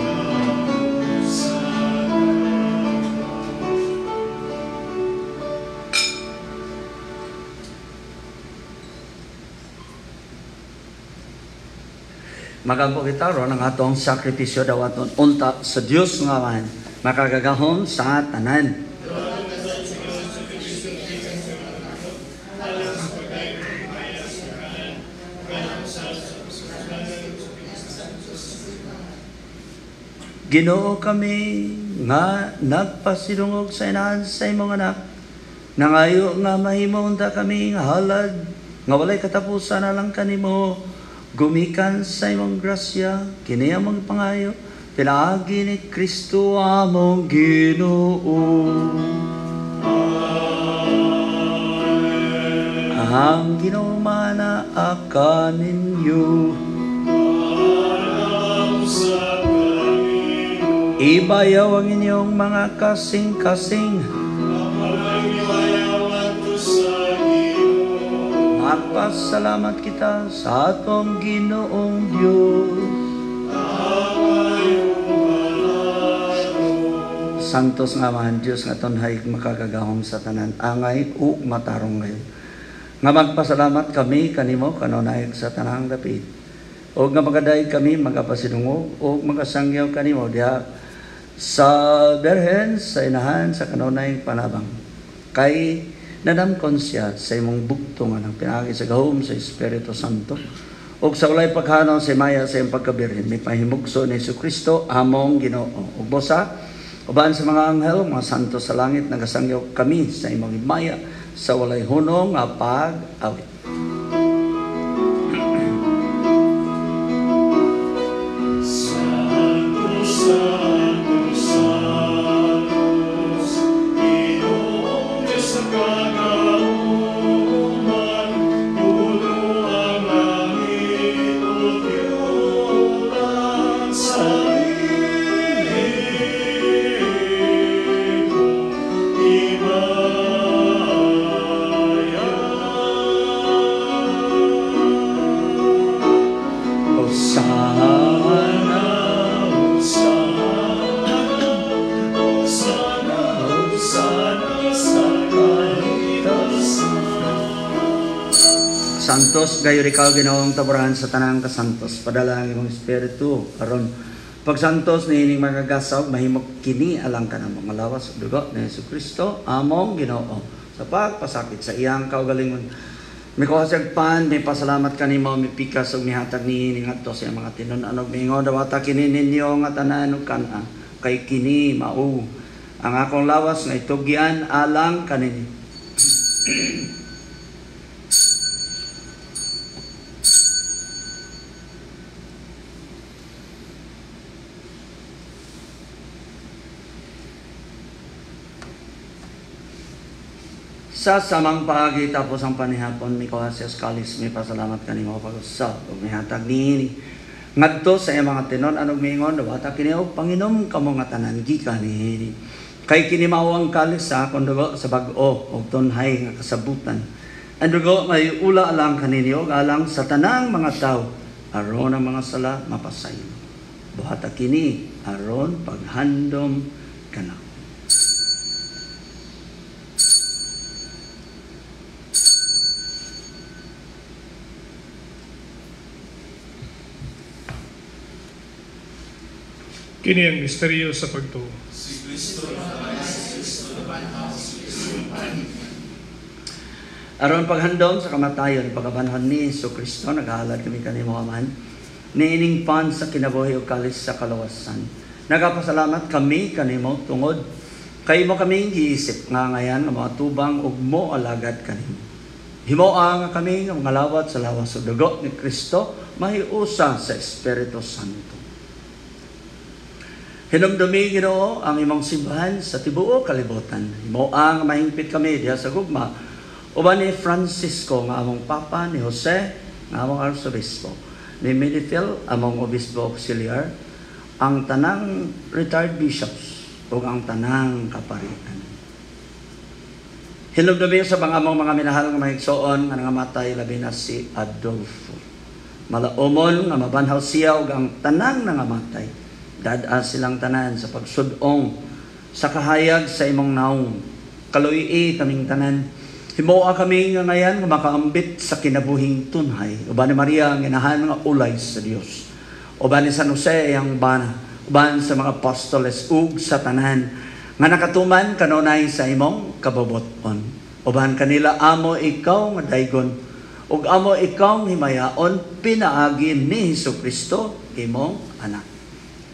Magampo kita ron ang atong sakripisyo dawaton unta sa Dios nga Amahan, makagagahom sa tanan. Ginoo kami nga nagpasidungog sa inahan sa imong anak, nangayo nga mahimo unta kami nga halad nga walay katapusan alang kanimo. Gumikan sa imong grasya, kini among pangayo, pinaagi ni Kristo among Ginoo. Ang Ginoo manaa kaninyo. Ibayaw ang inyong mga kasing-kasing. Magpasalamat kita sa atong Ginoong Diyos. Santos nga Amahan Diyos nga tunhay makagagahom sa tanan, angay ug matarong ngayon. Nga magpasalamat kami kanimo kanunay sa tanang dapit. Og nga magadayeg kami magapasidungog ug magasangyaw kanimo diha sa Berhen sa inahan sa kanunay panabang. Kay nadamkon siya sa imong bugtong nga nang pinaagi sa gahom sa Espiritu Santo ug sa walay paghanaw sa himaya sa imong pagkabirhen mipahimugso ni Jesucristo among Ginoo. Ug busa uban sa mga anghel, mga santo sa langit, nagasangyaw kami sa imong himaya sa walay hunong nga pag-awit. Santo, Santo, Santo, Magauman, puno ang langit ug yuta sa imong himaya. Hosanna, Hosanna, Hosanna, Hosanna sa kahitasan. Santos, gayon ikaw Ginoong taboran sa tanang kasantos. Padala ang imong espiritu aron pagsantos niining mga gasaw mahimo kini alang kanamo nga lawas ug dugo ni Hesukristo among Ginoo sa pagpasakit sa iyang kaugalingon. Mikuha siyag pan, may pasalamat kanimo, mipikas ug mihatag niini ngadto sa iyang mga tinun-an ug miingon, dawata kini ninyo nga tanan ug kan-a, kay kini mao ang akong lawas nga itugyan alang kaninyo. Sa samang paagi tapos ang panihapon, mikuha siya sa kalis, may pasalamat kanimo pag-usap ug mihatag niini ngadto sa iyang mga tinun-an ug miingon, dawata kini og panginom kamo nga tanan gikan niini, kay kini mao ang kalis sa akong dugo sa bag-o ug tunhay nga kasabutan. Ang dugo may ula alang kaninyo ug alang sa tanang mga tawo aron ang mga sala mapasaylo. Buhata kini aron paghandom kanako. Kini ang misteryo sa pagtuo. Aron paghandom sa kamatayon, pagkabanhon ni Hesukristo, naghahalad kami kanimo Amahan, niining pan sa kinabuhi ug kalis sa kalawasan. Nagapasalamat kami kanimo tungod kay mo kami giisip nga ngayan nga mga tubang ug mo alagad kanimo. Himoa nga kami nga mga lawat sa lawas ug dugo ni Kristo mahiusa sa Espiritu Santo. Hinumdumi Ginoo ang imong simbahan sa tibuok kalibutan. Himoa nga mahingpit kami diha sa gugma uban ni Francisco nga among Papa, ni Jose nga among Arsobispo, ni Medifil among Obispo Auxiliar, ang tanang retired bishops ug ang tanang kaparian. Hinumdumi sa mga among mga minahal nga mahigsoon nga nangamatay, labi na si Adolfo. Malaumon nga mabanhaw siya ug ang tanang nangamatay. Dad-a silang tanan sa pagsudong sa kahayag sa imong naong. Kaluyi kaming tanan. Himoa kami nga ngayan nga makaambit sa kinabuhing tunhay. Uban ni Maria ang inahan nga ulay sa Dios. Uban ni San Jose ang bana. Uban sa mga apostoles ug sa tanan nga nakatuman kanunay sa imong kabubuton. Uban kanila amo ikaw nga daygon ug amo ikaw himayaon pinaagi ni Hesukristo imong anak.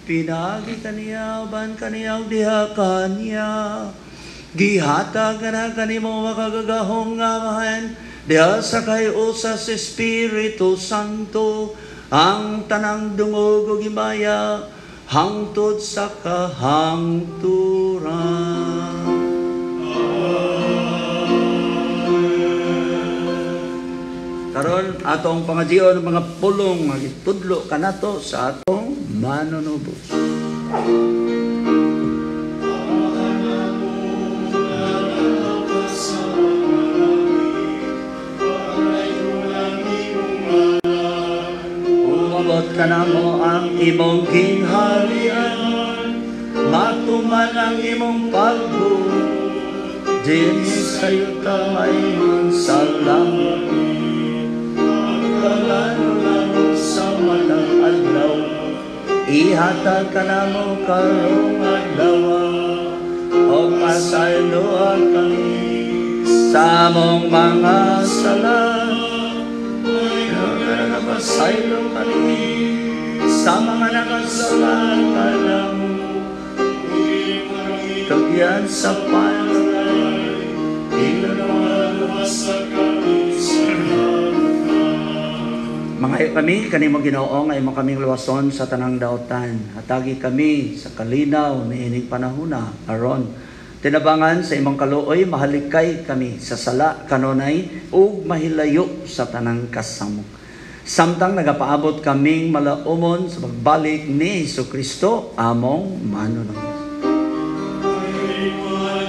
Pinaagi kaniya, uban kaniya, ug diha kaniya. Gihatag na kanimo makagagahom nga Amahan, diha sa kay-usa sa Espiritu Santo, ang tanang dungog ug himaya, hangtod sa kahangturan. Karon atong pangajion ang mga pulong nga gitudlo kanato sa atong manunubos. Umabot kanamo ang imong gingharian, matuman ang imong pagbuot dinhi sa yuta man sa langit. Pagkalano sa matang adlaw, ihatag kanamo karong adlaw, o pasayloa kami sa among mga sala, pasaylo kami sa mga nakasala kanamo, tugyan sa panalay, Mangayo kami kanimo Ginoo nga imo kaming luwason sa tanang daotan. Hatagi kami sa kalinaw niining panahona aron Tinabangan sa imong kaluoy, mahalikay kami sa sala kanunay ug mahilayo sa tanang kasamok. Samtang nagapaabot kaming malaumon sa pagbalik ni Hesukristo among manunubos.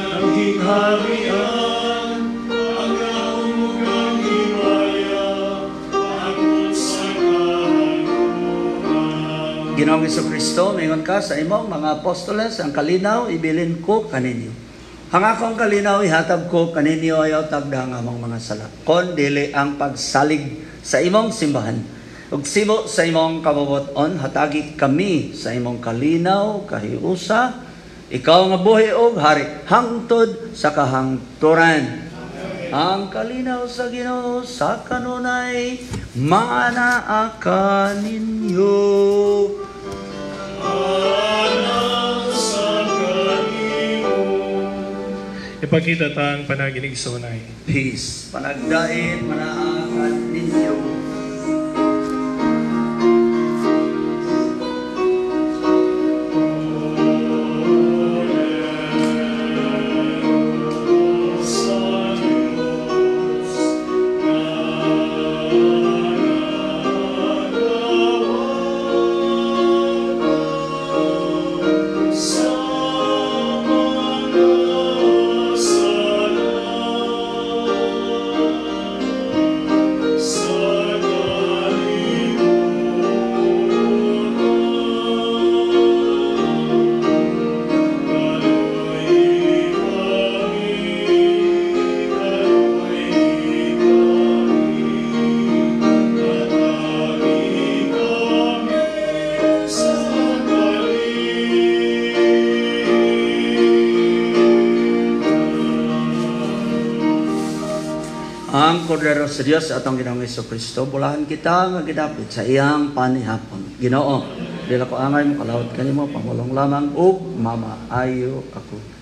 Ang gingharian, ang gahom ug ang himaya, hangtod sa kahangturan. Ginoong Hesukristo, mingon ka sa imong mga apostoles, ang kalinaw ibilin ko kaninyo. Ang akong kalinaw ihatag ko kaninyo, ayaw tagda ang among mga sala, kon dili ang pagsalig sa imong simbahan. Ug sibo sa imong kabubut-on, hatagi kami sa imong kalinaw kahiusa, ikaw nga buhi og hari hangtod sa kahangturan. Ang kalinaw sa Ginoo sa kanunay manaa kaninyo. Ipakita ta ang panaginig sa unay. Peace. Panagdain manaa kaninyo. Ang Kordero sa Dios atong Ginoong Hesukristo, bulahan kita nga gidapit sa iyang panihapon. Ginoo, dili ko angay mokalawat kanimo, pamulong lamang ug mamaayo ako.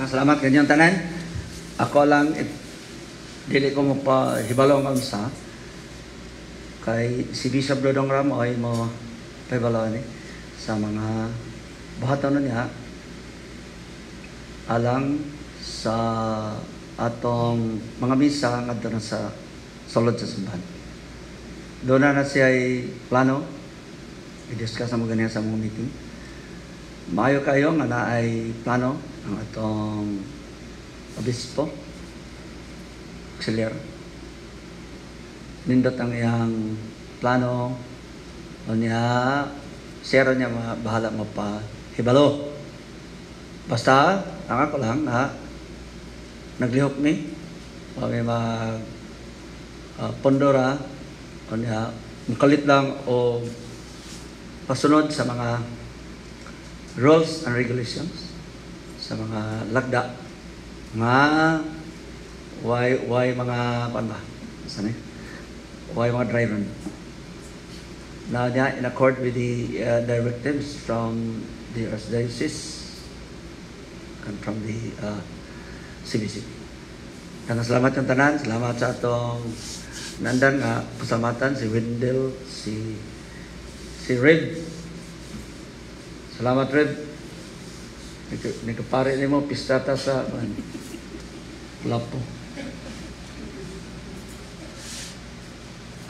Salamat kanyang tanan. Ako lang dili ko mapahibalo ang unsa kay si Bishop Dodong Ramo ay mo pahibalo ni sa mga buhaton niya alang sa atong mga misa ngadto na sa sulod sa simbahan. Doon na siya ay plano i-discuss mo ganyan sa mga meeting. Maayo kayo nga na ay plano ang atong obispo auxiliar. Nindot ang iyang plano Unya share niya mga bahala mo pa hibalo. Basta ang ako lang na naglihok mi kami mag pondora unya mukalit lang o pasunod sa mga rules and regulations sa mga lagda nga why mga kuan ba saan eh why mga driver na niya in accord with the directives from the Archdiocese and from the CBC. Daghang salamat yung tanan, salamat sa atong nandan nga pasalamatan si Wendell, si Rib. Salamat, Rib. Nagkapare nimo pistata sa Lapo.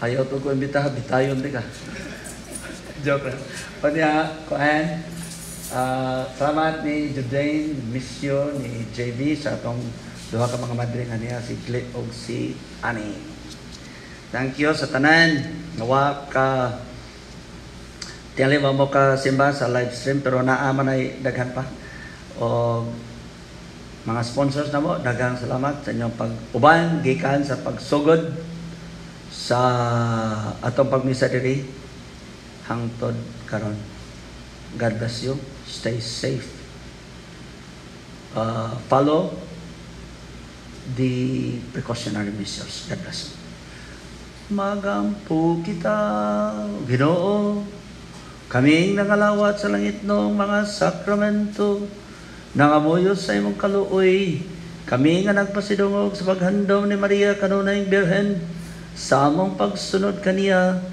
Ayaw to ko imbitahan, bitayon di ka. Joke lang. Panya, kuan, salamat ni Judaine, Misyo, ni JV sa atong duha ka mga madre nga niya, si Glit og si Annie. Thank you sa tanan. Nawa ka tingali mo ka simba sa live stream pero naa man ay daghan pa. O mga sponsors na mo, daghang salamat sa inyong pag-uban gikan sa pagsugod sa atong pagmisa diri hangtod karon. God bless you. Stay safe. Follow the precautionary measures. God bless you. Magampo kita, Ginoo, kaming nangalawat sa langit noong mga sakramento, nangamuyo sa imong kaluoy, kami nga nagpasidungog sa paghandom ni Maria kanunayng Birhen, sa among pagsunod kaniya,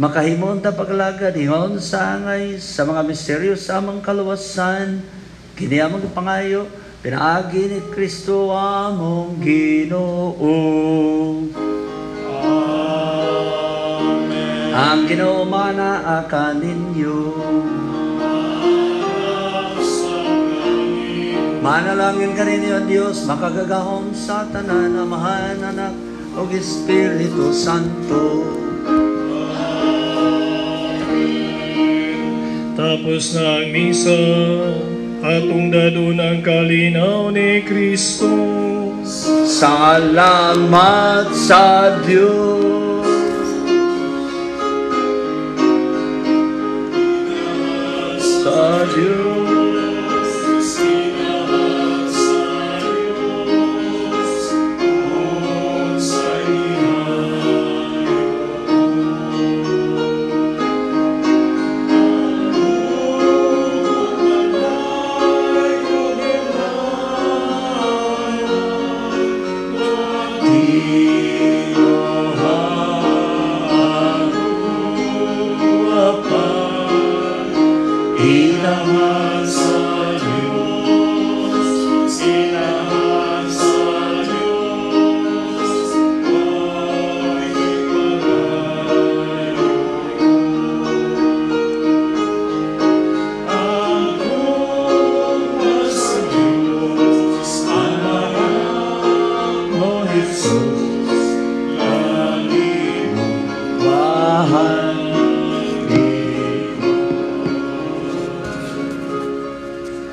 makahimon ta paglagad ingon sa angay sa mga misteryo sa among kaluwasan, kini among gipangayo, pinaagi ni Kristo among Ginoo. Amen. Ang Ginoo manaa kaninyo. Manalangin kaninyo ang Dios makagagahom sa tanan, Amahan, Anak ug Espiritu Santo. Tapos na ang misa, atong dadon ang kalinaw ni Kristo. Salamat sa Diyos. Sa Diyos.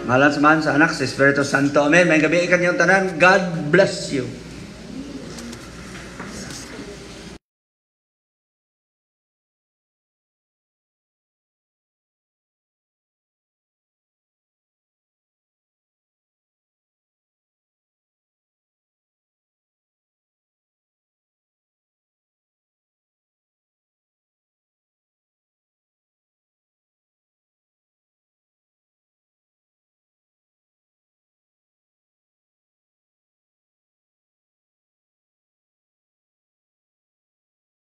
Ngalan sa Amahan, sa Anak, sa Espiritu Santo. Amen. May gabi kanyang tanan. God bless you.